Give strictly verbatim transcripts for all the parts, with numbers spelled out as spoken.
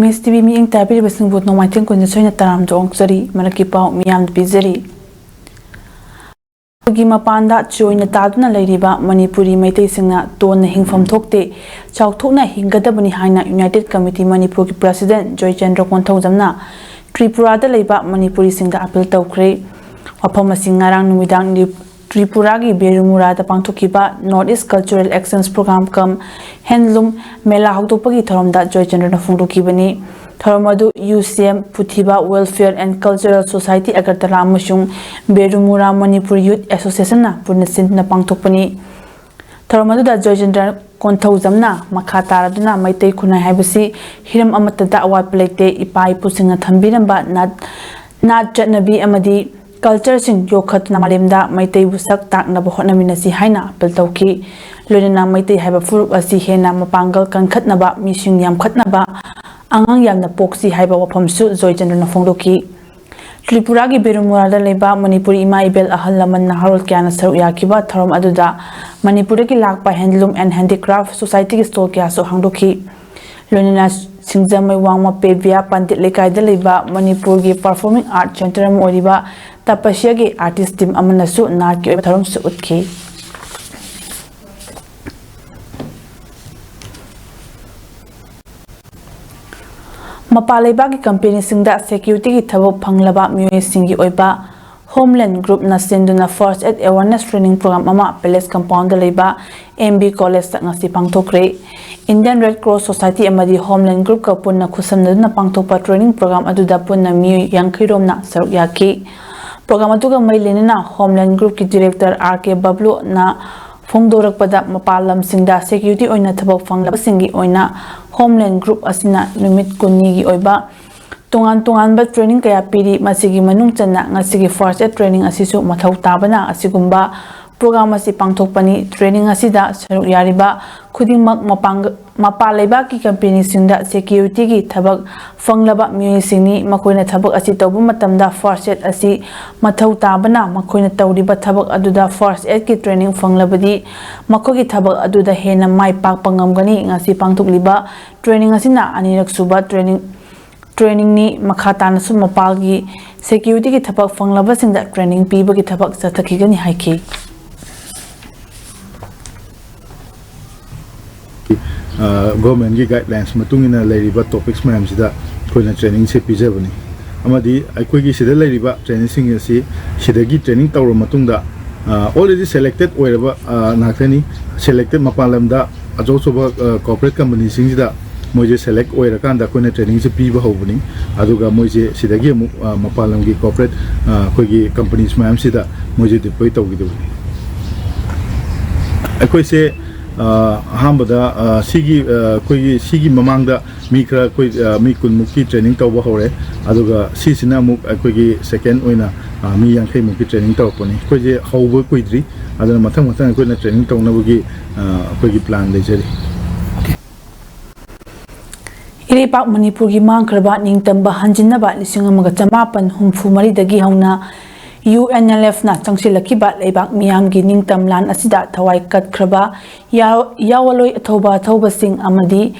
ꯃꯤꯁ T V ꯃꯤꯠꯌꯦꯡ ꯇꯥꯕꯤꯔꯤꯕꯁꯤꯡꯕꯨ ꯅꯣꯡꯃꯥꯏꯊꯦꯝ ꯀꯨꯟꯖꯁꯣꯏꯅ ꯇꯔꯥꯝꯅ ꯑꯣꯛꯆꯔꯤ꯫ ꯃꯔꯛꯀꯤ ꯄꯥꯎ ꯃꯤꯌꯥꯝꯗ ꯄꯤꯖꯔꯤ꯫ ꯑꯩꯈꯣꯏꯒꯤ ꯃꯄꯥꯟꯗ ꯆꯣꯏꯅ ꯇꯥꯗꯨꯅ ꯂꯩꯔꯤꯕ ꯃꯅꯤꯄꯨꯔꯤ ꯃꯩꯇꯩꯁꯤꯡꯅ ꯇꯣꯟꯅ ꯍꯤꯡꯐꯝ ꯊꯣꯛꯇꯦ, ꯆꯥꯎꯊꯣꯛꯅ ꯍꯤꯡꯒꯗꯕꯅꯤ ꯍꯥꯏꯅ ꯌꯨꯅꯥꯏꯇꯦꯗ ꯀꯃꯤꯇꯤ ꯃꯅꯤꯄꯨꯔꯒꯤ ꯄ꯭ꯔꯁꯤꯗꯦꯟꯠ ꯖꯣꯏꯆꯟꯗ꯭ꯔ ꯀꯣꯟꯊꯧꯖꯝꯅ ꯇ꯭ꯔꯤꯄꯨꯔꯥꯗ ꯂꯩꯕ ꯃꯅꯤꯄꯨꯔꯤꯁꯤꯡꯗ ꯑꯥꯄꯤꯜ ꯇꯧꯈ꯭ꯔꯦ꯫ ꯋꯥꯐꯝ ꯑꯁꯤ ꯉꯔꯥꯡ ꯅꯨꯃꯤꯗꯥꯡ ꯅ꯭ꯌꯨ-, ꯇ꯭ꯔꯤꯄꯨꯔꯥꯒꯤ ꯕꯦꯔꯨꯃꯨꯔꯥꯗ ꯄꯥꯡꯊꯣꯛꯈꯤꯕ North East Cultural Exchange Program cum Handloom ꯃꯦꯂꯥ ꯍꯧꯗꯣꯛꯄꯒꯤ ꯊꯧꯔꯝꯗ ꯖꯣꯏꯆꯟꯗ꯭ꯔꯅ ꯐꯣꯡꯗꯣꯛꯈꯤꯕꯅꯤ꯫ ꯊꯧꯔꯝ ꯑꯗꯨ ꯌꯨ ꯁꯤ ꯑꯦꯝ, ꯄꯨꯊꯤꯕꯥ Welfare and Cultural Society Agartala ꯑꯃꯁꯨꯡ ꯕꯦꯔꯨꯃꯨꯔꯥ ꯃꯅꯤꯄꯨꯔ ꯌꯨꯊ ꯑꯦꯁꯣꯁꯤꯌꯦꯁꯟꯅ ꯄꯨꯟꯅ ꯁꯤꯟꯗꯨꯅ ꯄꯥꯡꯊꯣꯛꯄꯅꯤ꯫ ꯊꯧꯔꯝ ꯑꯗꯨꯗ ꯖꯣꯏꯆꯟꯗ꯭ꯔ ꯀꯣꯟꯊꯧꯖꯝꯅ ꯃꯈꯥ ꯇꯥꯔꯗꯨꯅ ꯃꯩꯇꯩ ꯈꯨꯟꯅꯥꯏ ꯍꯥꯏꯕꯁꯤ ꯍꯤꯔꯝ ꯑꯃꯠꯇꯗ ꯑꯋꯥꯠꯄ ꯂꯩꯇꯦ, ꯏꯄꯥ ꯏꯄꯨꯁꯤꯡꯅ ꯊꯝꯕꯤꯔꯝꯕ ꯅꯥꯠ, ꯅꯥꯠ ꯆꯠꯅꯕꯤ ꯑꯃꯗꯤ ꯀꯜꯆꯔꯁꯤꯡ ꯌꯣꯛꯈꯠꯇꯨꯅ ꯃꯥꯂꯦꯝꯗ ꯃꯩꯇꯩꯕꯨ ꯁꯛ ꯇꯥꯛꯅꯕ ꯍꯣꯠꯅꯃꯤꯟꯅꯁꯤ ꯍꯥꯏꯅ ꯑꯥꯄꯤꯜ ꯇꯧꯈꯤ꯫ ꯂꯣꯏꯅꯅ ꯃꯩꯇꯩ ꯍꯥꯏꯕ ꯐꯨꯔꯨꯞ ꯑꯁꯤ ꯍꯦꯟꯅ ꯃꯄꯥꯡꯒꯜ ꯀꯟꯈꯠꯅꯕ, ꯃꯤꯁꯤꯡ ꯌꯥꯝꯈꯠꯅꯕ, ꯑꯉꯥꯡ ꯌꯥꯝꯅ ꯄꯣꯛꯁꯤ ꯍꯥꯏꯕ ꯋꯥꯐꯝꯁꯨ ꯖꯣꯏꯆꯟꯗ꯭ꯔꯅ ꯐꯣꯡꯗꯣꯛꯈꯤ꯫ ꯇ꯭ꯔꯤꯄꯨꯔꯥꯒꯤ ꯕꯦꯔꯨꯃꯨꯔꯥꯗ ꯂꯩꯕ ꯃꯅꯤꯄꯨꯔꯤ ꯏꯃꯥ ꯏꯕꯦꯜ ꯑꯍꯜ ꯂꯃꯟ ꯅꯍꯥꯔꯣꯜ ꯀꯌꯥꯅ ꯁꯔꯨꯛ ꯌꯥꯈꯤꯕ ꯊꯧꯔꯝ ꯑꯗꯨꯗ ꯃꯅꯤꯄꯨꯔꯗꯒꯤ ꯂꯥꯛꯄ Handloom and Handicraft Societyꯒꯤ stall ꯀꯌꯥꯁꯨ ꯍꯥꯡꯗꯣꯛꯈꯤ꯫ ꯂꯣꯏꯅꯅ ꯁꯤꯡꯖꯃꯩ ꯋꯥꯡꯃ ꯄꯦꯕꯤꯌꯥ ꯄꯟꯗꯤꯠ ꯂꯩꯀꯥꯏꯗ ꯂꯩꯕ ꯃꯅꯤꯄꯨꯔꯒꯤ performing art centre ꯑꯃ ꯑꯣꯏꯔꯤꯕ ꯇꯄꯁ꯭ꯌꯥꯒꯤ artist team ꯑꯃꯅꯁꯨ ꯅꯥꯠꯀꯤ ꯑꯣꯏꯕ ꯊꯧꯔꯝꯁꯨ ꯎꯠꯈꯤ꯫ ꯃꯄꯥꯟ ꯂꯩꯕꯥꯛꯀꯤ ꯀꯝꯄꯦꯅꯤꯁꯤꯡꯗ ꯁꯦꯀ꯭ꯌꯨꯔꯤꯇꯤꯒꯤ ꯊꯕꯛ ꯐꯪꯂꯕ ꯃꯤꯑꯣꯏꯁꯤꯡꯒꯤ ꯑꯣꯏꯕ ꯍꯣꯝꯂꯦꯟ ꯒ꯭ꯔꯨꯞꯅ ꯁꯤꯟꯗꯨꯅ First Aid Awareness Training Program ꯑꯃ ꯄꯦꯂꯦꯁ ꯀꯝꯄꯥꯎꯟꯗ ꯂꯩꯕ ꯑꯦꯝ ꯕꯤ ꯀꯣꯂꯦꯖꯇ ꯉꯁꯤ ꯄꯥꯡꯊꯣꯛꯈ꯭ꯔꯦ꯫ Indian Red Cross Society ꯑꯃꯗꯤ ꯍꯣꯝꯂꯦꯟ ꯒ꯭ꯔꯨꯞꯀ ꯄꯨꯟꯅ ꯈꯨꯠꯁꯝꯅꯗꯨꯅ ꯄꯥꯡꯊꯣꯛꯄ training program ꯑꯗꯨꯗ ꯄꯨꯟꯅ ꯃꯤꯑꯣꯏ ꯌꯥꯡꯈꯩ ꯔꯣꯝꯅ ꯁꯔꯨꯛ ꯌꯥꯈꯤ꯫ Program ꯑꯗꯨꯒ ꯃꯔꯤ ꯂꯩꯅꯅ ꯍꯣꯝꯂꯦꯟ ꯒ꯭ꯔꯨꯞꯀꯤ ꯗꯤꯔꯦꯛꯇꯔ ꯑꯥꯔ ꯀꯦ ꯕꯕ꯭ꯂꯨꯅ ꯐꯣꯡꯗꯣꯔꯛꯄꯗ, ꯃꯄꯥꯟ ꯂꯝꯁꯤꯡꯗ ꯁꯦꯀ꯭ꯌꯨꯔꯤꯇꯤ ꯑꯣꯏꯅ ꯊꯕꯛ ꯐꯪꯂꯕꯁꯤꯡꯒꯤ ꯑꯣꯏꯅ ꯍꯣꯝꯂꯦꯟ ꯒ꯭ꯔꯨꯞ ꯑꯁꯤꯅ ꯅꯨꯃꯤꯠ ꯀꯨꯟꯅꯤꯒꯤ ꯑꯣꯏꯕ ꯇꯣꯉꯥꯟ ꯇꯣꯉꯥꯟꯕ training ꯀꯌꯥ ꯄꯤꯔꯤ꯫ ꯃꯁꯤꯒꯤ ꯃꯅꯨꯡ ꯆꯟꯅ ꯉꯁꯤꯒꯤ First Aid Training ꯑꯁꯤꯁꯨ ꯃꯊꯧ ꯇꯥꯕꯅ ꯑꯁꯤꯒꯨꯝꯕ ꯄ꯭ꯔꯣꯒ꯭ꯔꯥꯝ ꯑꯁꯤ ꯄꯥꯡꯊꯣꯛꯄꯅꯤ꯫ ꯇ꯭ꯔꯦꯅꯤꯡ ꯑꯁꯤꯗ ꯁꯔꯨꯛ ꯌꯥꯔꯤꯕ ꯈꯨꯗꯤꯡꯃꯛ ꯃꯄꯥꯟ, ꯃꯄꯥꯟ ꯂꯩꯕꯥꯛꯀꯤ ꯀꯝꯄꯦꯅꯤꯁꯤꯡꯗ ꯁꯦꯀ꯭ꯌꯨꯔꯤꯇꯤꯒꯤ ꯊꯕꯛ ꯐꯪꯂꯕ ꯃꯤꯑꯣꯏꯁꯤꯡꯅꯤ꯫ ꯃꯈꯣꯏꯅ ꯊꯕꯛ ꯑꯁꯤ ꯇꯧꯕ ꯃꯇꯝꯗ ꯐꯥꯔꯁ ꯑꯦꯗ ꯑꯁꯤ ꯃꯊꯧ ꯇꯥꯕꯅ, ꯃꯈꯣꯏꯅ ꯇꯧꯔꯤꯕ ꯊꯕꯛ ꯑꯗꯨꯗ ꯐꯥꯔꯁ ꯑꯦꯗꯀꯤ ꯇ꯭ꯔꯦꯅꯤꯡ ꯐꯪꯂꯕꯗꯤ ꯃꯈꯣꯏꯒꯤ ꯊꯕꯛ ꯑꯗꯨꯗ ꯍꯦꯟꯅ ꯃꯥꯏ ꯄꯥꯛꯄ ꯉꯝꯒꯅꯤ꯫ ꯉꯁꯤ ꯄꯥꯡꯊꯣꯛꯂꯤꯕ ꯇ꯭ꯔꯦꯅꯤꯡ ꯑꯁꯤꯅ ꯑꯅꯤꯔꯛ ꯁꯨꯕ ꯇ꯭ꯔꯦꯅꯤꯡ, ꯇ꯭ꯔꯦꯅꯤꯡꯅꯤ꯫ ꯃꯈꯥ ꯇꯥꯅꯁꯨ ꯃꯄꯥꯜꯒꯤ ꯁꯦꯀ꯭ꯌꯨꯔꯤꯇꯤꯒꯤ ꯊꯕꯛ ꯐꯪꯂꯕꯁꯤꯡꯗ ꯇ꯭ꯔꯦꯅꯤꯡ ꯄꯤꯕꯒꯤ ꯊꯕꯛ ꯆꯠꯊꯈꯤꯒꯅꯤ ꯍꯥꯏꯈꯤ꯫ ꯒꯣꯔꯃꯦꯟꯒꯤ ꯒꯥꯏꯗꯂꯥꯏꯟꯁ ꯃꯇꯨꯡ ꯏꯟꯅ ꯂꯩꯔꯤꯕ ꯇꯣꯄꯤꯛꯁ ꯃꯌꯥꯝꯁꯤꯗ ꯑꯩꯈꯣꯏꯅ ꯇ꯭ꯔꯦꯅꯤꯡꯁꯦ ꯄꯤꯖꯕꯅꯤ꯫ ꯑꯃꯗꯤ ꯑꯩꯈꯣꯏꯒꯤ ꯁꯤꯗ ꯂꯩꯔꯤꯕ ꯇ꯭ꯔꯦꯅꯤꯡꯁꯤꯡ ꯑꯁꯤ ꯁꯤꯗꯒꯤ ꯇ꯭ꯔꯦꯅꯤꯡ ꯇꯧꯔꯕ ꯃꯇꯨꯡꯗ, ꯑ, already selected ꯑꯣꯏꯔꯕ, ꯑ, ꯉꯥꯛꯇꯅꯤ꯫ Selected ꯃꯄꯥꯟ ꯂꯝꯗ ꯑꯆꯧ ꯑꯆꯧꯕ, ꯑ, ꯀꯣꯔꯄꯣꯔꯦꯠ ꯀꯝꯄꯅꯤꯁꯤꯡꯁꯤꯗ ꯃꯣꯏꯁꯦ ꯁꯦꯂꯦꯛ ꯑꯣꯏꯔꯀꯥꯟꯗ ꯑꯩꯈꯣꯏꯅ ꯇ꯭ꯔꯦꯅꯤꯡꯁꯦ ꯄꯤꯕ ꯍꯧꯕꯅꯤ꯫ ꯑꯗꯨꯒ ꯃꯣꯏꯁꯦ ꯁꯤꯗꯒꯤ ꯑꯃꯨꯛ, ꯑ, ꯃꯄꯥꯟ ꯂꯝꯒꯤ ꯀꯣꯔꯄꯣꯔꯦꯠ, ꯑ, ꯑꯩꯈꯣꯏꯒꯤ ꯀꯝꯄꯅꯤꯁ ꯃꯌꯥꯝꯁꯤꯗ ꯃꯣꯏꯁꯦ ꯗꯤꯄ꯭ꯂꯣꯏ ꯇꯧꯈꯤꯗꯕꯅꯤ꯫ ꯑꯩꯈꯣꯏꯁꯦ, ꯑ, ꯑꯍꯥꯟꯕꯗ, ꯑ, ꯁꯤꯒꯤ, ꯑ, ꯑꯩꯈꯣꯏꯒꯤ ꯁꯤꯒꯤ ꯃꯃꯥꯡꯗ ꯃꯤ ꯈꯔ ꯑꯩꯈꯣꯏ, ꯑ, ꯃꯤ ꯀꯨꯟꯃꯨꯛꯀꯤ ꯇ꯭ꯔꯦꯅꯤꯡ ꯇꯧꯕ ꯍꯧꯔꯦ꯫ ꯑꯗꯨꯒ ꯁꯤꯁꯤꯅ ꯑꯃꯨꯛ ꯑꯩꯈꯣꯏꯒꯤ ꯁꯦꯀꯦꯟ ꯑꯣꯏꯅ, ꯑ, ꯃꯤ ꯌꯥꯡꯈꯩꯃꯨꯛꯀꯤ ꯇ꯭ꯔꯦꯅꯤꯡ ꯇꯧꯔꯛꯄꯅꯤ꯫ ꯑꯩꯈꯣꯏꯁꯦ ꯍꯧꯕ ꯀꯨꯏꯗ꯭ꯔꯤ, ꯑꯗꯨꯅ ꯃꯊꯪ ꯃꯊꯪ ꯑꯩꯈꯣꯏꯅ ꯇ꯭ꯔꯦꯅꯤꯡ ꯇꯧꯅꯕꯒꯤ, ꯑ, ꯑꯩꯈꯣꯏꯒꯤ ꯄ꯭ꯂꯥꯟ ꯂꯩꯖꯔꯤ꯫ ꯏꯔꯩꯄꯥꯛ ꯃꯅꯤꯄꯨꯔꯒꯤ ꯃꯥꯡꯈ꯭ꯔꯕ ꯅꯤꯡꯇꯝꯕ ꯍꯟꯖꯤꯟꯅꯕ ꯂꯤꯁꯤꯡ ꯑꯃꯒ ꯆꯃꯥꯄꯟ ꯍꯨꯝꯐꯨ ꯃꯔꯤꯗꯒꯤ ꯍꯧꯅ ꯌꯨ ꯑꯦꯟ ꯑꯦꯜ ꯑꯦꯐꯅ ꯆꯪꯁꯤꯜꯂꯛꯈꯤꯕ ꯂꯩꯕꯥꯛ ꯃꯤꯌꯥꯝꯒꯤ ꯅꯤꯡꯇꯝ ꯂꯥꯟ ꯑꯁꯤꯗ ꯊꯋꯥꯏ ꯀꯠꯈ꯭ꯔꯕ ꯌꯥ-, ꯌꯥꯑꯣꯟꯂꯣꯏ ꯑꯊꯧꯕ ꯑꯊꯧꯕꯁꯤꯡ ꯑꯃꯗꯤ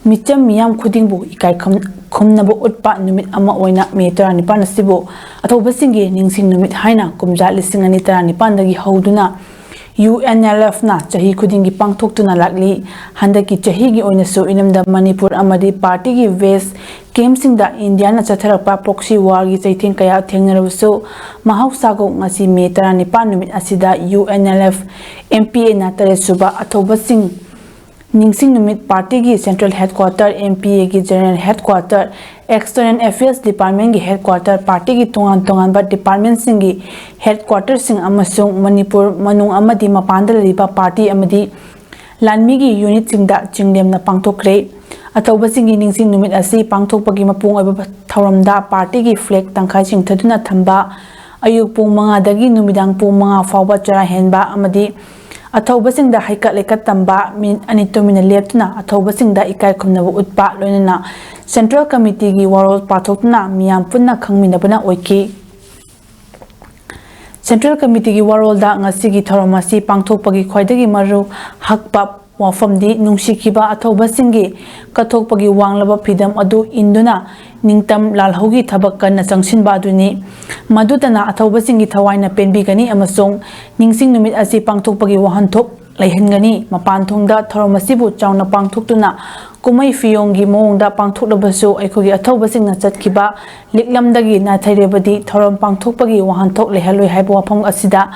ꯃꯤꯆꯝ ꯃꯤꯌꯥꯝ ꯈꯨꯗꯤꯡꯕꯨ ꯏꯀꯥꯏ ꯈꯨꯝ-, ꯈꯨꯝꯅꯕ ꯎꯠꯄ ꯅꯨꯃꯤꯠ ꯑꯃ ꯑꯣꯏꯅ ꯃꯦ ꯇꯔꯥꯅꯤꯄꯥꯟ ꯑꯁꯤꯕꯨ ꯑꯊꯧꯕꯁꯤꯡꯒꯤ ꯅꯤꯡꯁꯤꯡ ꯅꯨꯃꯤꯠ ꯍꯥꯏꯅ ꯀꯨꯝꯖꯥ ꯂꯤꯁꯤꯡ ꯑꯅꯤ ꯇꯔꯥꯅꯤꯄꯥꯟꯗꯒꯤ ꯍꯧꯗꯨꯅ ꯌꯨ ꯑꯦꯟ ꯑꯦꯜ ꯑꯦꯐꯅ ꯆꯍꯤ ꯈꯨꯗꯤꯡꯒꯤ ꯄꯥꯡꯊꯣꯛꯇꯨꯅ ꯂꯥꯛꯂꯤ꯫ ꯍꯟꯗꯛꯀꯤ ꯆꯍꯤꯒꯤ ꯑꯣꯏꯅꯁꯨ ꯏꯔꯝꯗꯝ ꯃꯅꯤꯄꯨꯔ ꯑꯃꯗꯤ ꯄꯥꯔꯇꯤꯒꯤ ꯕꯦꯁ ꯀꯦꯝꯞꯁꯤꯡꯗ ꯏꯟꯗꯤꯌꯥꯅ ꯆꯠꯊꯔꯛꯄ ꯄ꯭ꯔꯣꯛꯁꯤ ꯋꯥꯔꯒꯤ ꯆꯩꯊꯦꯡ ꯀꯌꯥ ꯊꯦꯡꯅꯔꯕꯁꯨ, ꯃꯍꯧꯁꯥꯒꯨꯝ ꯉꯁꯤ ꯃꯦ ꯇꯔꯥꯅꯤꯄꯥꯟ ꯅꯨꯃꯤꯠ ꯑꯁꯤꯗ U N L F M P ꯑꯦꯅ ꯇꯔꯦꯠ ꯁꯨꯕ ꯑꯊꯧꯕꯁꯤꯡ ꯅꯤꯡꯁꯤꯡ ꯅꯨꯃꯤꯠ, ꯄꯥꯔꯇꯤꯒꯤ ꯁꯦꯟꯇ꯭ꯔꯦꯜ ꯍꯦꯗꯀ꯭ꯋꯥꯇꯔ, ꯑꯦꯝ ꯄꯤ ꯑꯦꯒꯤ ꯖꯦꯅꯔꯦꯜ ꯍꯦꯗꯀ꯭ꯋꯥꯇꯔ, ꯑꯦꯛꯁꯇꯔꯅꯦꯜ ꯑꯦꯐꯤꯌꯔꯁ ꯗꯤꯄꯥꯔꯠꯃꯦꯟꯒꯤ ꯍꯦꯗꯀ꯭ꯋꯥꯇꯔ, ꯄꯥꯔꯇꯤꯒꯤ ꯇꯣꯉꯥꯟ ꯇꯣꯉꯥꯟꯕ ꯗꯤꯄꯥꯔꯠꯃꯦꯟꯁꯤꯡꯒꯤ ꯍꯦꯗꯀ꯭ꯋꯥꯇꯔꯁꯤꯡ ꯑꯃꯁꯨꯡ ꯃꯅꯤꯄꯨꯔ ꯃꯅꯨꯡ ꯑꯃꯗꯤ ꯃꯄꯥꯟꯗ ꯂꯩꯔꯤꯕ ꯄꯥꯔꯇꯤ ꯑꯃꯗꯤ ꯂꯥꯟꯃꯤꯒꯤ ꯌꯨꯅꯤꯠꯁꯤꯡꯗ ꯆꯤꯡꯂꯦꯝꯅ ꯄꯥꯡꯊꯣꯛꯈ꯭ꯔꯦ꯫ ꯑꯊꯧꯕꯁꯤꯡꯒꯤ ꯅꯤꯡꯁꯤꯡ ꯅꯨꯃꯤꯠ ꯑꯁꯤ ꯄꯥꯡꯊꯣꯛꯄꯒꯤ ꯃꯄꯨꯡ ꯑꯣꯏꯕ ꯊꯧꯔꯝꯗ ꯄꯥꯔꯇꯤꯒꯤ ꯐ꯭ꯂꯦꯒ ꯇꯪꯈꯥꯏ ꯆꯤꯡꯊꯗꯨꯅ ꯊꯝꯕ ꯑꯌꯨꯛ ꯄꯨꯡ ꯃꯉꯥꯗꯒꯤ ꯅꯨꯃꯤꯗꯥꯡ ꯄꯨꯡ ꯃꯉꯥ ꯐꯥꯎꯕ ꯆꯔꯥ ꯍꯦꯟꯕ ꯑꯃꯗꯤ ꯑꯊꯧꯕꯁꯤꯡꯗ ꯍꯩꯀꯠ ꯂꯩꯀꯠ ꯇꯝꯕ, ꯃꯤꯅꯤꯠ ꯑꯅꯤ ꯇꯨꯃꯤꯟꯅ ꯂꯦꯞꯇꯨꯅ ꯑꯊꯧꯕꯁꯤꯡꯗ ꯏꯀꯥꯏ ꯈꯨꯝꯅꯕ ꯎꯠꯄ, ꯂꯣꯏꯅꯅ ꯁꯦꯟꯇ꯭ꯔꯦꯜ ꯀꯃꯤꯇꯤꯒꯤ ꯋꯥꯔꯣꯜ ꯄꯥꯊꯣꯛꯇꯨꯅ ꯃꯤꯌꯥꯝ ꯄꯨꯟꯅ ꯈꯪꯃꯤꯟꯅꯕꯅ ꯑꯣꯏꯈꯤ꯫ ꯁꯦꯟꯇ꯭ꯔꯦꯜ ꯀꯃꯤꯇꯤꯒꯤ ꯋꯥꯔꯣꯜꯗ ꯉꯁꯤꯒꯤ ꯊꯧꯔꯝ ꯑꯁꯤ ꯄꯥꯡꯊꯣꯛꯄꯒꯤ ꯈ꯭ꯋꯥꯏꯗꯒꯤ ꯃꯔꯨ ꯍꯛꯄ ꯋꯥꯐꯝꯗꯤ ꯅꯨꯡꯁꯤꯈꯤꯕ ꯑꯊꯧꯕꯁꯤꯡꯒꯤ ꯀꯠꯊꯣꯛꯄꯒꯤ ꯋꯥꯡꯂꯕ ꯐꯤꯗꯝ ꯑꯗꯨ ꯏꯟꯗꯨꯅ ꯅꯤꯡꯇꯝ ꯂꯥꯜꯍꯧꯒꯤ ꯊꯕꯛ ꯀꯟꯅ ꯆꯪꯁꯤꯟꯕ ꯑꯗꯨꯅꯤ꯫ ꯃꯗꯨꯇꯅ ꯑꯊꯧꯕꯁꯤꯡꯒꯤ ꯊꯋꯥꯏꯅ ꯄꯦꯟꯕꯤꯒꯅꯤ ꯑꯃꯁꯨꯡ ꯅꯤꯡꯁꯤꯡ ꯅꯨꯃꯤꯠ ꯑꯁꯤ ꯄꯥꯡꯊꯣꯛꯄꯒꯤ ꯋꯥꯍꯟꯊꯣꯛ ꯂꯩꯍꯟꯒꯅꯤ꯫ ꯃꯄꯥꯟ ꯊꯣꯡꯗ ꯊꯧꯔꯝ ꯑꯁꯤꯕꯨ ꯆꯥꯎꯅ ꯄꯥꯡꯊꯣꯛꯇꯨꯅ ꯀꯨꯝꯍꯩ ꯐꯤꯌꯣꯡꯒꯤ ꯃꯑꯣꯡꯗ ꯄꯥꯡꯊꯣꯛꯂꯕꯁꯨ, ꯑꯩꯈꯣꯏꯒꯤ ꯑꯊꯧꯕꯁꯤꯡꯅ ꯆꯠꯈꯤꯕ ꯂꯤꯛꯂꯝꯗꯒꯤ ꯅꯥꯊꯩꯔꯕꯗꯤ ꯊꯧꯔꯝ ꯄꯥꯡꯊꯣꯛꯄꯒꯤ ꯋꯥꯍꯟꯊꯣꯛ ꯂꯩꯍꯜꯂꯣꯏ ꯍꯥꯏꯕ ꯋꯥꯐꯝ ꯑꯁꯤꯗ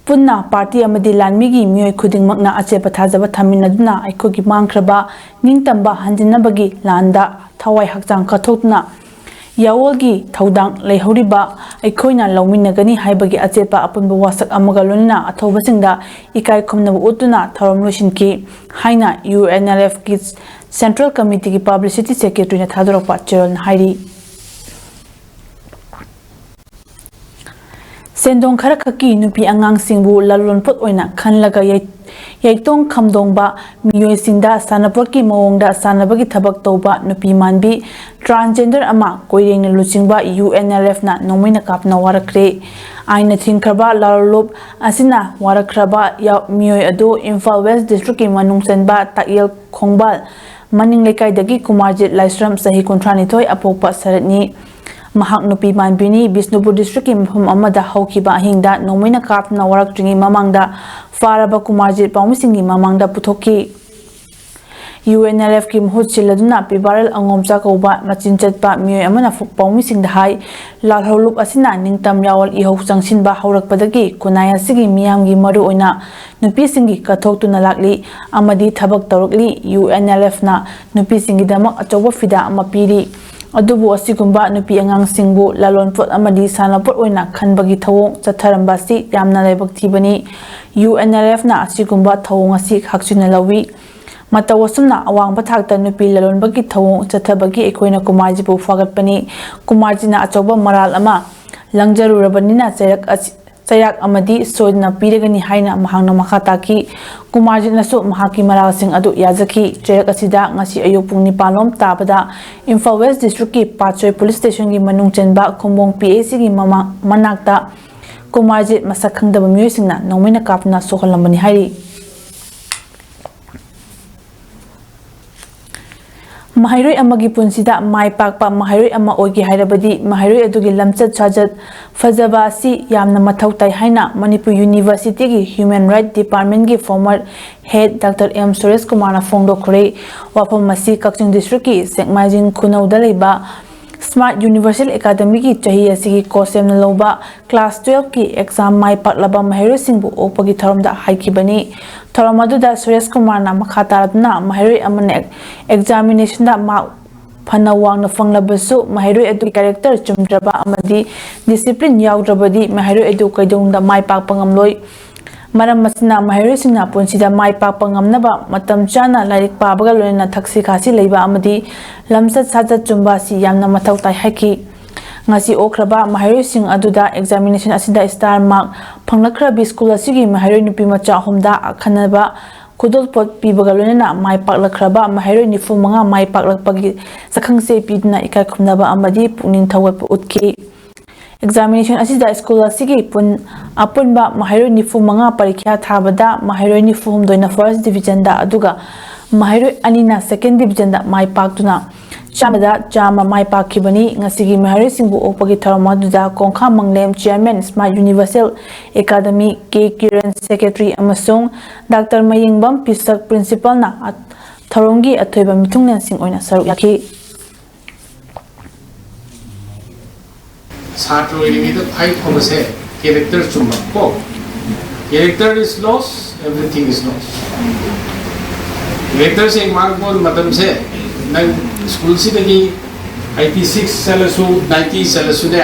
ꯄꯨꯟꯅ ꯄꯥꯔꯇꯤ ꯑꯃꯗꯤ ꯂꯥꯟꯃꯤꯒꯤ ꯃꯤꯑꯣꯏ ꯈꯨꯗꯤꯡꯃꯛꯅ ꯑꯆꯦꯠꯄ ꯊꯥꯖꯕ ꯊꯝꯃꯤꯟꯅꯗꯨꯅ ꯑꯩꯈꯣꯏꯒꯤ ꯃꯥꯡꯈ꯭ꯔꯕ ꯅꯤꯡꯇꯝꯕ ꯍꯟꯖꯤꯟꯅꯕꯒꯤ ꯂꯥꯟꯗ ꯊꯋꯥꯏ ꯍꯛꯆꯥꯡ ꯀꯠꯊꯣꯛꯇꯨꯅ ꯌꯥꯑꯣꯜꯒꯤ ꯊꯧꯗꯥꯡ ꯂꯩꯍꯧꯔꯤꯕ ꯑꯩꯈꯣꯏꯅ ꯂꯧꯃꯤꯟꯅꯒꯅꯤ ꯍꯥꯏꯕꯒꯤ ꯑꯆꯦꯠꯄ ꯑꯄꯨꯟꯕ ꯋꯥꯁꯛ ꯑꯃꯒ ꯂꯣꯏꯅꯅ ꯑꯊꯧꯕꯁꯤꯡꯗ ꯏꯀꯥꯏ ꯈꯨꯝꯅꯕ ꯎꯠꯇꯨꯅ ꯊꯧꯔꯝ ꯂꯣꯏꯁꯤꯟꯈꯤ ꯍꯥꯏꯅ ꯌꯨ ꯑꯦꯟ ꯑꯦꯜ ꯑꯦꯐꯀꯤ ꯁꯦꯟꯇ꯭ꯔꯦꯜ ꯀꯃꯤꯇꯤꯒꯤ ꯄꯕ꯭ꯂꯤꯁꯤꯇꯤ ꯁꯦꯀ꯭ꯔꯦꯇꯔꯤꯅ ꯊꯥꯗꯣꯔꯛꯄ ꯆꯦꯔꯣꯜꯅ ꯍꯥꯏꯔꯤ꯫ ꯁꯦꯟꯗꯣꯡ ꯈꯔꯈꯛꯀꯤ ꯅꯨꯄꯤ ꯑꯉꯥꯡꯁꯤꯡꯕꯨ ꯂꯂꯣꯟꯄꯣꯠ ꯑꯣꯏꯅ ꯈꯜꯂꯒ ꯌꯩ-, ꯌꯩꯇꯣꯡ ꯈꯝꯗꯣꯡꯕ ꯃꯤꯑꯣꯏꯁꯤꯡꯗ ꯁꯥꯟꯅꯄꯣꯠꯀꯤ ꯃꯑꯣꯡꯗ ꯁꯥꯟꯅꯕꯒꯤ ꯊꯕꯛ ꯇꯧꯕ ꯅꯨꯄꯤ ꯃꯥꯟꯕꯤ transgender ꯑꯃ ꯀꯣꯏꯔꯦꯡꯅ ꯂꯨꯆꯤꯡꯕ ꯌꯨ ꯑꯦꯟ ꯑꯦꯜ ꯑꯦꯐꯅ ꯅꯣꯡꯃꯩꯅ ꯀꯥꯞꯇꯨꯅ ꯋꯥꯔꯛꯈ꯭ꯔꯦ꯫ ꯑꯥꯏꯟꯅ ꯊꯤꯡꯈ꯭ꯔꯕ ꯂꯥꯂꯣꯜꯂꯨꯞ ꯑꯁꯤꯅ ꯋꯥꯔꯛꯈ꯭ꯔꯕ ꯌꯥ-, ꯃꯤꯑꯣꯏ ꯑꯗꯨ ꯏꯝꯐꯥꯜ ꯋꯦꯁ ꯗꯤꯁꯇ꯭ꯔꯤꯛꯀꯤ ꯃꯅꯨꯡ ꯆꯟꯕ ꯇꯥꯛꯌꯦꯜ ꯈꯣꯡꯕꯥꯜ ꯃꯅꯤꯡ ꯂꯩꯀꯥꯏꯗꯒꯤ ꯀꯨꯃꯥꯔꯖꯤꯠ ꯂꯥꯏꯁ꯭ꯔꯝ, ꯆꯍꯤ ꯀꯨꯟꯊ꯭ꯔꯥ ꯅꯤꯊꯣꯏ, ꯑꯄꯣꯛꯄ ꯁꯔꯠꯅꯤ꯫ ꯃꯍꯥꯛ ꯅꯨꯄꯤ ꯃꯥꯟꯕꯤꯅꯤ꯫ ꯕꯤꯁꯅꯨꯄꯨꯔ ꯗꯤꯁꯇ꯭ꯔꯤꯛꯀꯤ ꯃꯐꯝ ꯑꯃꯗ ꯍꯧꯈꯤꯕ ꯑꯍꯤꯡꯗ ꯅꯣꯡꯃꯩꯅ ꯀꯥꯞꯇꯨꯅ ꯋꯥꯔꯛꯇ꯭ꯔꯤꯉꯩ ꯃꯃꯥꯡꯗ ꯐꯥꯔꯕ ꯀꯨꯃꯥꯔꯖꯤꯠ ꯄꯥꯎꯃꯤꯁꯤꯡꯒꯤ ꯃꯃꯥꯡꯗ ꯄꯨꯊꯣꯛꯈꯤ꯫ ꯌꯨ ꯑꯦꯟ ꯑꯦꯜ ꯑꯦꯐꯀꯤ ꯃꯍꯨꯠ ꯁꯤꯜꯂꯗꯨꯅ ꯄꯤꯕꯥꯔꯦꯜ ꯑꯉꯣꯝꯆꯥ ꯀꯧꯕ ꯃꯆꯤꯟ ꯆꯠꯄ ꯃꯤꯑꯣꯏ ꯑꯃꯅ ꯐꯨ-, ꯄꯥꯎꯃꯤꯁꯤꯡꯗ ꯍꯥꯏ, ꯂꯥꯜꯍꯧꯂꯨꯞ ꯑꯁꯤꯅ ꯅꯤꯡꯇꯝ ꯌꯥꯑꯣꯜ ꯏꯍꯧ ꯆꯪꯁꯤꯟꯕ ꯍꯧꯔꯛꯄꯗꯒꯤ ꯈꯨꯟꯅꯥꯏ ꯑꯁꯤꯒꯤ ꯃꯤꯌꯥꯝꯒꯤ, ꯃꯔꯨꯑꯣꯏꯅ ꯅꯨꯄꯤꯁꯤꯡꯒꯤ ꯀꯠꯊꯣꯛꯇꯨꯅ ꯂꯥꯛꯂꯤ ꯑꯃꯗꯤ ꯊꯕꯛ ꯇꯧꯔꯛꯂꯤ꯫ ꯌꯨ ꯑꯦꯟ ꯑꯦꯜ ꯑꯦꯐꯅ ꯅꯨꯄꯤꯁꯤꯡꯒꯤꯗꯃꯛ ꯑꯆꯧꯕ ꯐꯤꯗꯥ ꯑꯃ ꯄꯤꯔꯤ꯫ ꯑꯗꯨꯕꯨ ꯑꯁꯤꯒꯨꯝꯕ ꯅꯨꯄꯤ ꯑꯉꯥꯡꯁꯤꯡꯕꯨ ꯂꯂꯣꯟꯄꯣꯠ ꯑꯃꯗꯤ ꯁꯥꯟꯅꯄꯣꯠ ꯑꯣꯏꯅ ꯈꯟꯕꯒꯤ ꯊꯧꯑꯣꯡ ꯆꯠꯊꯔꯝꯕ ꯑꯁꯤ ꯌꯥꯝꯅ ꯂꯥꯏꯕꯛ ꯊꯤꯕꯅꯤ꯫ ꯌꯨ ꯑꯦꯟ ꯑꯦꯜ ꯑꯦꯐꯅ ꯑꯁꯤꯒꯨꯝꯕ ꯊꯧꯑꯣꯡ ꯑꯁꯤ ꯍꯛꯆꯤꯟꯅ ꯂꯧꯏ꯫ ꯃꯇꯧ ꯑꯁꯨꯝꯅ ꯑꯋꯥꯡꯕ ꯊꯥꯛꯇ ꯅꯨꯄꯤ ꯂꯂꯣꯟꯕꯒꯤ ꯊꯧꯑꯣꯡ ꯆꯠꯊꯕꯒꯤ ꯑꯩꯈꯣꯏꯅ ꯀꯨꯃꯥꯔꯖꯤꯕꯨ ꯐꯥꯒꯠꯄꯅꯤ꯫ ꯀꯨꯃꯥꯔꯖꯤꯅ ꯑꯆꯧꯕ ꯃꯔꯥꯜ ꯑꯃ ꯂꯪꯖꯔꯨꯔꯕꯅꯤꯅ ꯆꯩꯔꯛ ꯑꯁꯤ, ꯆꯩꯔꯥꯛ ꯑꯃꯗꯤ ꯁꯣꯏꯗꯅ ꯄꯤꯔꯒꯅꯤ ꯍꯥꯏꯅ ꯃꯍꯥꯛꯅ ꯃꯈꯥ ꯇꯥꯈꯤ꯫ ꯀꯨꯃꯥꯔꯖꯤꯠꯅꯁꯨ ꯃꯍꯥꯛꯀꯤ ꯃꯔꯥꯜꯁꯤꯡ ꯑꯗꯨ ꯌꯥꯖꯈꯤ꯫ ꯆꯩꯔꯛ ꯑꯁꯤꯗ ꯉꯁꯤ ꯑꯌꯨꯛ ꯄꯨꯡ ꯅꯤꯄꯥꯟ ꯂꯣꯝ ꯇꯥꯕꯗ ꯏꯝꯐꯥꯜ ꯋꯦꯁ ꯗꯤꯁꯇ꯭ꯔꯤꯛꯀꯤ ꯄꯥꯠꯁꯣꯏ ꯄꯨꯂꯤꯁ ꯁ꯭ꯇꯦꯁꯟꯒꯤ ꯃꯅꯨꯡ ꯆꯟꯕ ꯈꯨꯝꯕꯣꯡ ꯄꯤ ꯑꯩꯆ ꯁꯤꯒꯤ ꯃꯃꯥ-, ꯃꯅꯥꯛꯇ ꯀꯨꯃꯥꯔꯖꯤꯠ ꯃꯁꯛ ꯈꯪꯗꯕ ꯃꯤꯑꯣꯏꯁꯤꯡꯅ ꯅꯣꯡꯃꯩꯅ ꯀꯥꯞꯇꯨꯅ ꯁꯣꯛꯍꯜꯂꯝꯕꯅꯤ ꯍꯥꯏꯔꯤ꯫ ꯃꯍꯩꯔꯣꯏ ꯑꯃꯒꯤ ꯄꯨꯟꯁꯤꯗ ꯃꯥꯏ ꯄꯥꯛꯄ ꯃꯍꯩꯔꯣꯏ ꯑꯃ ꯑꯣꯏꯒꯦ ꯍꯥꯏꯔꯕꯗꯤ ꯃꯍꯩꯔꯣꯏ ꯑꯗꯨꯒꯤ ꯂꯝꯆꯠ ꯁꯥꯖꯠ ꯐꯖꯕ ꯑꯁꯤ ꯌꯥꯝꯅ ꯃꯊꯧ ꯇꯥꯏ ꯍꯥꯏꯅ ꯃꯅꯤꯄꯨꯔ ꯌꯨꯅꯤꯚꯔꯁꯤꯇꯤꯒꯤ ꯍ꯭ꯌꯨꯃꯦꯟ ꯔꯥꯏꯠ ꯗꯤꯄꯥꯔꯠꯃꯦꯟꯒꯤ former head doctor M Suresh ꯀꯨꯃꯥꯔꯅ ꯐꯣꯡꯗꯣꯛꯈ꯭ꯔꯦ꯫ ꯋꯥꯐꯝ ꯑꯁꯤ ꯀꯛꯆꯤꯡ ꯗꯤꯁꯇ꯭ꯔꯤꯛꯀꯤ ꯁꯦꯛꯃꯥꯏꯖꯤꯡ ꯈꯨꯅꯧꯗ ꯂꯩꯕ ꯁ꯭ꯃꯥꯔꯠ ꯌꯨꯅꯤꯚꯔꯁꯦꯜ ꯑꯦꯀꯥꯗꯃꯤꯒꯤ ꯆꯍꯤ ꯑꯁꯤꯒꯤ ꯀꯣꯔꯁ ꯁꯦꯝꯅ ꯂꯧꯕ ꯀ꯭ꯂꯥꯁ ꯇꯨꯌꯦꯜꯐꯀꯤ ꯑꯦꯛꯖꯥꯝ ꯃꯥꯏ ꯄꯥꯛꯂꯕ ꯃꯍꯩꯔꯣꯏꯁꯤꯡꯕꯨ ꯑꯣꯛꯄꯒꯤ ꯊꯧꯔꯝꯗ ꯍꯥꯏꯈꯤꯕꯅꯤ꯫ ꯊꯧꯔꯝ ꯑꯗꯨꯗ ꯁꯨꯔꯦꯁ ꯀꯨꯃꯥꯔꯅ ꯃꯈꯥ ꯇꯥꯔꯗꯨꯅ ꯃꯍꯩꯔꯣꯏ ꯑꯃꯅ ꯑꯦꯛꯖꯥꯃꯤꯅꯦꯁꯟꯗ ꯃꯥꯔꯛ ꯐꯅ ꯋꯥꯡꯅ ꯐꯪꯂꯕꯁꯨ ꯃꯍꯩꯔꯣꯏ ꯑꯗꯨꯒꯤ ꯀꯦꯔꯦꯛꯇꯔ ꯆꯨꯝꯗ꯭ꯔꯕ ꯑꯃꯗꯤ ꯗꯤꯁꯤꯄ꯭ꯂꯤꯟ ꯌꯥꯎꯗ꯭ꯔꯕꯗꯤ ꯃꯍꯩꯔꯣꯏ ꯑꯗꯨ ꯀꯩꯗꯧꯅꯨꯡꯗ ꯃꯥꯏ ꯄꯥꯛꯄ ꯉꯝꯂꯣꯏ꯫ ꯃꯔꯝ ꯑꯁꯤꯅ ꯃꯍꯩꯔꯣꯏꯁꯤꯡꯅ ꯄꯨꯟꯁꯤꯗ ꯃꯥꯏ ꯄꯥꯛꯄ ꯉꯝꯅꯕ ꯃꯇꯝ ꯆꯥꯅ ꯂꯥꯏꯔꯤꯛ ꯄꯥꯕꯒ ꯂꯣꯏꯅꯅ ꯊꯛꯁꯤ ꯈꯥꯁꯤ ꯂꯩꯕ ꯑꯃꯗꯤ ꯂꯝꯆꯠ ꯁꯥꯖꯠ ꯆꯨꯝꯕ ꯑꯁꯤ ꯌꯥꯝꯅ ꯃꯊꯧ ꯇꯥꯏ ꯍꯥꯏꯈꯤ꯫ ꯉꯁꯤ ꯑꯣꯛꯈ꯭ꯔꯕ ꯃꯍꯩꯔꯣꯏꯁꯤꯡ ꯑꯗꯨꯗ ꯑꯦꯛꯖꯥꯃꯤꯅꯦꯁꯟ ꯑꯁꯤꯗ ꯁ꯭ꯇꯥꯔ ꯃꯥꯔꯛ ꯐꯪꯂꯛꯈ꯭ꯔꯕꯤ ꯁ꯭ꯀꯨꯜ ꯑꯁꯤꯒꯤ ꯃꯍꯩꯔꯣꯏ ꯅꯨꯄꯤ ꯃꯆꯥ ꯑꯍꯨꯝꯗ ꯑꯈꯟꯅꯕ ꯈꯨꯗꯣꯜꯄꯣꯠ ꯄꯤꯕꯒ ꯂꯣꯏꯅꯅ ꯃꯥꯏ ꯄꯥꯛꯂꯛꯈ꯭ꯔꯕ ꯃꯍꯩꯔꯣꯏ ꯅꯤꯐꯨ ꯃꯉꯥ ꯃꯥꯏ ꯄꯥꯛꯂꯛꯄꯒꯤ ꯁꯛꯈꯪꯆꯦ ꯄꯤꯗꯨꯅ ꯏꯀꯥꯏ ꯈꯨꯝꯅꯕ ꯑꯃꯗꯤ ꯄꯨꯛꯅꯤꯡ ꯊꯧꯒꯠꯄ ꯎꯠꯈꯤ꯫ ꯑꯦꯛꯖꯥꯃꯤꯅꯦꯁꯟ ꯑꯁꯤꯗ ꯁ꯭ꯀꯨꯜ ꯑꯁꯤꯒꯤ ꯄꯨꯟ-, ꯑꯄꯨꯟꯕ ꯃꯍꯩꯔꯣꯏ ꯅꯤꯐꯨ ꯃꯉꯥ ꯄꯔꯤꯈ꯭ꯌꯥ ꯊꯥꯕꯗ ꯃꯍꯩꯔꯣꯏ ꯅꯤꯐꯨ ꯍꯨꯝꯗꯣꯏꯅ ꯐꯥꯔꯁ ꯗꯤꯕꯤꯖꯟꯗ ꯑꯗꯨꯒ ꯃꯍꯩꯔꯣꯏ ꯑꯅꯤꯅ ꯁꯦꯀꯦꯟ ꯗꯤꯕꯤꯖꯟꯗ ꯃꯥꯏ ꯄꯥꯛꯇꯨꯅ ꯆꯥꯝꯃꯗ ꯆꯥꯝꯃ ꯃꯥꯏ ꯄꯥꯛꯈꯤꯕꯅꯤ꯫ ꯉꯁꯤꯒꯤ ꯃꯍꯩꯔꯣꯏꯁꯤꯡꯕꯨ ꯑꯣꯛꯄꯒꯤ ꯊꯧꯔꯝ ꯑꯗꯨꯗ ꯀꯣꯡꯈꯥ ꯃꯪꯂꯦꯝ ꯆꯤꯌꯔꯃꯦꯟ ꯁ꯭ꯃꯥꯔꯠ ꯌꯨꯅꯤꯚꯔꯁꯦꯜ ꯑꯦꯀꯥꯗꯃꯤ ꯀꯦ ꯀꯤꯔꯟ ꯁꯦꯀ꯭ꯔꯦꯇꯔꯤ ꯑꯃꯁꯨꯡ ꯗꯥꯛꯇꯔ ꯃꯌꯦꯡꯕꯝ ꯄꯤꯁꯛ ꯄ꯭ꯔꯤꯟꯁꯤꯄꯥꯜꯅ ꯑ-, ꯊꯧꯔꯝꯒꯤ ꯑꯊꯣꯏꯕ ꯃꯤꯊꯨꯡꯂꯦꯟꯁꯤꯡ ꯑꯣꯏꯅ ꯁꯔꯨꯛ ꯌꯥꯈꯤ꯫ ꯁꯥꯇ꯭ꯔ ꯑꯣꯏꯔꯤꯉꯩꯗ ꯈ꯭ꯋꯥꯏ ꯐꯕꯁꯦ ꯀꯦꯔꯦꯛꯇꯔ ꯆꯨꯝꯕ ꯀꯣ꯫ Character is lost, everything is lost. ꯀꯦꯔꯦꯛꯇꯔꯁꯦ ꯃꯥꯡꯕ ꯃꯇꯝꯁꯦ ꯅꯪ ꯁ꯭ꯀꯨꯜꯁꯤꯗꯒꯤ ꯑꯩꯠꯇꯤ ꯁꯤꯛꯁ ꯆꯠꯂꯁꯨ, ꯅꯥꯏꯟꯇꯤ ꯆꯠꯂꯁꯨꯅꯦ,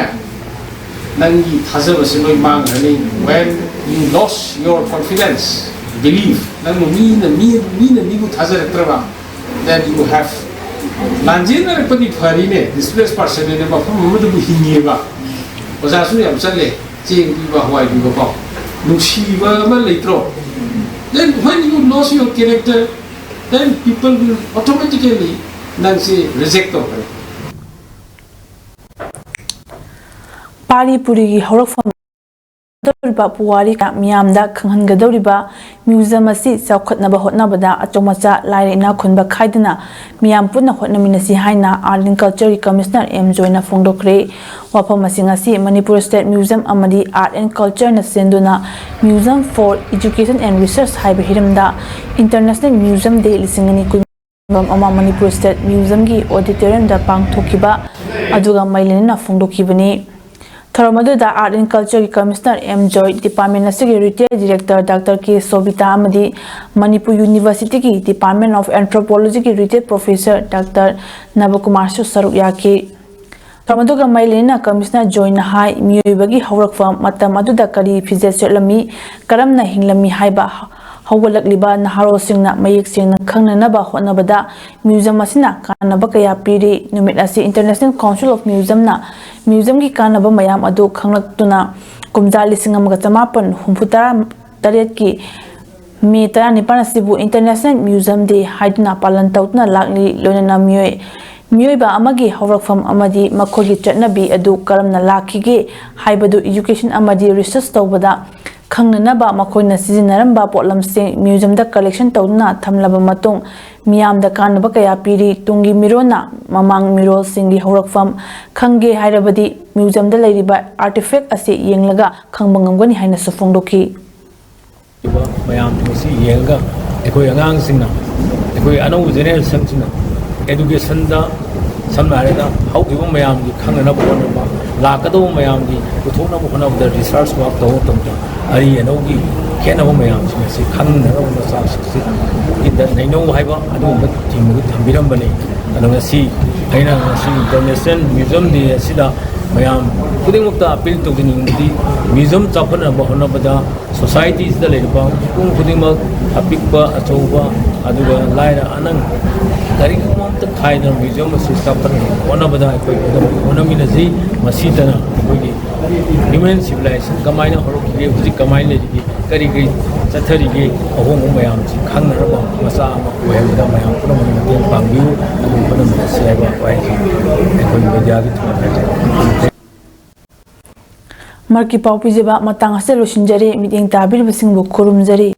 ꯅꯪꯒꯤ ꯊꯥꯖꯕꯁꯦ ꯂꯣꯏ ꯃꯥꯡꯈ꯭ꯔꯅꯤ꯫ When you lost your confidence, belief, ꯅꯪꯕꯨ ꯃꯤꯅ, ꯃꯤ, ꯃꯤꯅ ꯃꯤꯕꯨ ꯊꯥꯖꯔꯛꯇ꯭ꯔꯕ, then you have, ꯂꯥꯟꯖꯦꯟꯅꯔꯛꯄꯗꯤ ꯐꯔꯤꯅꯦ, displaced person ꯅꯤꯅ ꯃꯐꯝ ꯑꯃꯗꯕꯨ ꯍꯤꯡꯉꯤꯕ꯫ ꯑꯣꯖꯥꯁꯨ ꯌꯥꯝ ꯆꯠꯂꯦ, ꯆꯦꯡ ꯄꯤꯕ, ꯍꯋꯥꯏ ꯄꯤꯕꯀꯣ꯫ ꯅꯨꯡꯁꯤꯕ ꯑꯃ ꯂꯩꯇ꯭ꯔꯣ? Then when you lose your character, then people will automatically ꯅꯪꯁꯦ reject ꯇꯧꯈ꯭ꯔꯦ꯫ ꯄꯥꯔꯤ ꯄꯨꯔꯤꯒꯤ ꯍꯧꯔꯛꯐꯝ ꯇꯧꯔꯤꯕ ꯄꯨꯋꯥꯔꯤ ꯀꯌꯥ ꯃꯤꯌꯥꯝꯗ ꯈꯪꯍꯟꯒꯗꯧꯔꯤꯕ museum ꯑꯁꯤ ꯆꯥꯎꯈꯠꯅꯕ ꯍꯣꯠꯅꯕꯗ ꯑꯆꯧ ꯑꯆꯥ ꯂꯥꯏꯔ ꯏꯅꯥꯛ ꯈꯨꯟꯕ ꯈꯥꯏꯗꯅ ꯃꯤꯌꯥꯝ ꯄꯨꯟꯅ ꯍꯣꯠꯅꯃꯤꯟꯅꯁꯤ ꯍꯥꯏꯅ Art and Culture ꯒꯤ Commissioner ꯑꯦꯝ ꯖꯣꯏꯅ ꯐꯣꯡꯗꯣꯛꯈ꯭ꯔꯦ꯫ ꯋꯥꯐꯝ ꯑꯁꯤ ꯉꯁꯤ ꯃꯅꯤꯄꯨꯔ State Museum ꯑꯃꯗꯤ Art and Culture ꯅ ꯁꯤꯟꯗꯨꯅ Museum for Education and Research ꯍꯥꯏꯕ ꯍꯤꯔꯝꯗ International Museum Day ꯂꯤꯁꯤꯡ ꯑꯅꯤ ꯀꯨꯟ ꯑꯃ ꯃꯅꯤꯄꯨꯔ State Museum ꯒꯤ auditorium ꯗ ꯄꯥꯡꯊꯣꯛꯈꯤꯕ ꯑꯗꯨꯒ ꯃꯩꯂꯦꯅꯅ ꯐꯣꯡꯗꯣꯛꯈꯤꯕꯅꯤ꯫ ꯊꯧꯔꯝ ꯑꯗꯨꯗ Art and Culture ꯒꯤ Commissioner ꯑꯦꯝ ꯖꯣꯏ, department ꯑꯁꯤꯒꯤ retired director ꯗꯥꯛꯇꯔ ꯀꯦ ꯁꯣꯕꯤꯇꯥ ꯑꯃꯗꯤ ꯃꯅꯤꯄꯨꯔ University ꯒꯤ Department of Anthropology ꯒꯤ retired professor ꯗꯥꯛꯇꯔ ꯅꯕꯀꯨꯃꯥꯔꯁꯨ ꯁꯔꯨꯛ ꯌꯥꯈꯤ꯫ ꯊꯧꯔꯝ ꯑꯗꯨꯒ ꯃꯩꯂꯦꯅ Commissioner ꯖꯣꯏꯅ ꯍꯥꯏ, ꯃꯤꯑꯣꯏꯕꯒꯤ ꯍꯧꯔꯛꯐꯝ, ꯃꯇꯝ ꯑꯗꯨꯗ ꯀꯔꯤ ꯐꯤꯖꯦꯠ ꯁꯦꯠꯂꯝꯃꯤ, ꯀꯔꯝꯅ ꯍꯤꯡꯂꯝꯃꯤ ꯍꯥꯏꯕ ꯍꯧꯒꯠꯂꯛꯂꯤꯕ ꯅꯍꯥꯔꯣꯜꯁꯤꯡꯅ ꯃꯌꯦꯛ ꯁꯦꯡꯅ ꯈꯪꯅꯅꯕ ꯍꯣꯠꯅꯕꯗ museum ꯑꯁꯤꯅ ꯀꯥꯟꯅꯕ ꯀꯌꯥ ꯄꯤꯔꯤ꯫ ꯅꯨꯃꯤꯠ ꯑꯁꯤ International Council of Museum ꯅ museum ꯒꯤ ꯀꯥꯟꯅꯕ ꯃꯌꯥꯝ ꯑꯗꯨ ꯈꯪꯂꯛꯇꯨꯅ ꯀꯨꯝꯖꯥ ꯂꯤꯁꯤꯡ ꯑꯃꯒ ꯆꯃꯥꯄꯟ ꯍꯨꯝꯐꯨ ꯇꯔꯥ ꯇꯔꯦꯠꯀꯤ ꯃꯦ ꯇꯔꯥꯅꯤꯄꯥꯟ ꯑꯁꯤꯕꯨ International Museum Day ꯍꯥꯏꯗꯨꯅ ꯄꯥꯂꯟ ꯇꯧꯗꯨꯅ ꯂꯥꯛꯂꯤ꯫ ꯂꯣꯏꯅꯅ ꯃꯤꯑꯣꯏ ꯃꯤꯑꯣꯏꯕ ꯑꯃꯒꯤ ꯍꯧꯔꯛꯐꯝ ꯑꯃꯗꯤ ꯃꯈꯣꯏꯒꯤ ꯆꯠꯅꯕꯤ ꯑꯗꯨ ꯀꯔꯝꯅ ꯂꯥꯛꯈꯤꯒꯦ ꯍꯥꯏꯕꯗꯨ education ꯑꯃꯗꯤ research ꯇꯧꯕꯗ ꯈꯪꯅꯅꯕ ꯃꯈꯣꯏꯅ ꯁꯤꯖꯤꯟꯅꯔꯝꯕ ꯄꯣꯠꯂꯝꯁꯤꯡ museum ꯗ collection ꯇꯧꯗꯨꯅ ꯊꯝꯂꯕ ꯃꯇꯨꯡ ꯃꯤꯌꯥꯝꯗ ꯀꯥꯟꯅꯕ ꯀꯌꯥ ꯄꯤꯔꯤ꯫ ꯇꯨꯡꯒꯤ ꯃꯤꯔꯣꯟꯅ ꯃꯃꯥꯡ ꯃꯤꯔꯣꯜꯁꯤꯡꯒꯤ ꯍꯧꯔꯛꯐꯝ ꯈꯪꯒꯦ ꯍꯥꯏꯔꯕꯗꯤ museum ꯗ ꯂꯩꯔꯤꯕ artifact ꯑꯁꯤ ꯌꯦꯡꯂꯒ ꯈꯪꯕ ꯉꯝꯒꯅꯤ ꯍꯥꯏꯅꯁꯨ ꯐꯣꯡꯗꯣꯛꯈꯤ꯫ ꯃꯌꯥꯝꯁꯤꯡ ꯑꯁꯤ ꯌꯦꯡꯉꯒ ꯑꯩꯈꯣꯏ ꯑꯉꯥꯡꯁꯤꯡꯅ, ꯑꯩꯈꯣꯏ ꯑꯅꯧꯕ generation ꯁꯤꯡꯅ education ꯗ ꯁꯝꯅ ꯍꯥꯏꯔꯕꯗ ꯍꯧꯈꯤꯕ ꯃꯌꯥꯝꯒꯤ ꯈꯪꯅꯅꯕ ꯍꯣꯠꯅꯕ, ꯂꯥꯛꯀꯗꯧꯕ ꯃꯌꯥꯝꯒꯤ ꯄꯨꯊꯣꯛꯅꯕ ꯍꯣꯠꯅꯕꯗ research work ꯇꯧꯕ ꯃꯇꯝꯗ ꯑꯔꯤ ꯑꯅꯧꯒꯤ ꯈꯦꯠꯅꯕ ꯃꯌꯥꯝꯁꯤꯡ ꯑꯁꯤ ꯈꯪꯅꯅꯕ ꯃꯆꯥꯁꯤꯡꯁꯤꯗ ꯅꯩꯅꯧ ꯍꯥꯏꯕ ꯑꯗꯨꯒꯨꯝꯕ theme ꯑꯗꯨ ꯊꯝꯕꯤꯔꯝꯕꯅꯤ꯫ ꯑꯗꯣ ꯉꯁꯤ ꯑꯩꯅ ꯉꯁꯤ International Museum Day ꯑꯁꯤꯗ ꯃꯌꯥꯝ ꯈꯨꯗꯤꯡꯃꯛꯇ appeal ꯇꯧꯖꯅꯤꯡꯕꯗꯤ museum ꯆꯥꯎꯈꯠꯅꯕ ꯍꯣꯠꯅꯕꯗ society ꯁꯤꯗ ꯂꯩꯔꯤꯕ ꯃꯤꯄꯨꯝ ꯈꯨꯗꯤꯡꯃꯛ ꯑꯄꯤꯛꯄ ꯑꯆꯧꯕ ꯑꯗꯨꯒ ꯂꯥꯏꯔ ꯑꯅꯪ ꯀꯔꯤꯒꯨꯝꯕ ꯑꯝꯇ ꯈꯥꯏꯗꯅ ꯃ꯭ꯌꯨꯖꯤꯌꯝ ꯑꯁꯤ ꯆꯥꯎꯈꯠꯅꯕ ꯍꯣꯠꯅꯕꯗ ꯑꯩꯈꯣꯏ ꯄꯨꯝꯅꯃꯛ ꯍꯣꯠꯅꯃꯤꯟꯅꯁꯤ꯫ ꯃꯁꯤꯇꯅ ꯑꯩꯈꯣꯏꯒꯤ ꯍ꯭ꯌꯨꯃꯦꯟ ꯁꯤꯚꯤꯂꯥꯏꯖꯦꯁꯟ ꯀꯃꯥꯏꯅ ꯍꯧꯔꯛꯈꯤꯒꯦ, ꯍꯧꯖꯤꯛ ꯀꯃꯥꯏꯅ ꯂꯩꯔꯤꯒꯦ, ꯀꯔꯤ ꯀꯔꯤ ꯆꯠꯊꯔꯤꯒꯦ, ꯑꯍꯣꯡꯕ ꯃꯌꯥꯝꯁꯤ ꯈꯪꯅꯅꯕ ꯃꯆꯥ ꯑꯃ ꯑꯣꯏꯍꯟꯕꯗ ꯃꯌꯥꯝ ꯄꯨꯝꯅꯃꯛꯅ ꯃꯇꯦꯡ ꯄꯥꯡꯕꯤꯌꯨ꯫ ꯑꯗꯨ ꯄꯨꯝꯅꯃꯛ ꯑꯁꯤ ꯍꯥꯏꯕ ꯋꯥꯍꯩꯁꯤ ꯑꯩꯈꯣꯏ ꯃꯦꯗꯤꯌꯥꯒꯤ ꯊꯣꯡ ꯍꯥꯏꯖꯔꯤ꯫ ꯃꯔꯛꯀꯤ ꯄꯥꯎ ꯄꯤꯖꯕ ꯃꯇꯥꯡ ꯑꯁꯤꯗ ꯂꯣꯏꯁꯤꯟꯖꯔꯤ꯫ ꯃꯤꯠꯌꯦꯡ ꯇꯥꯕꯤꯔꯤꯕꯁꯤꯡꯕꯨ ꯈꯨꯔꯨꯝꯖꯔꯤ꯫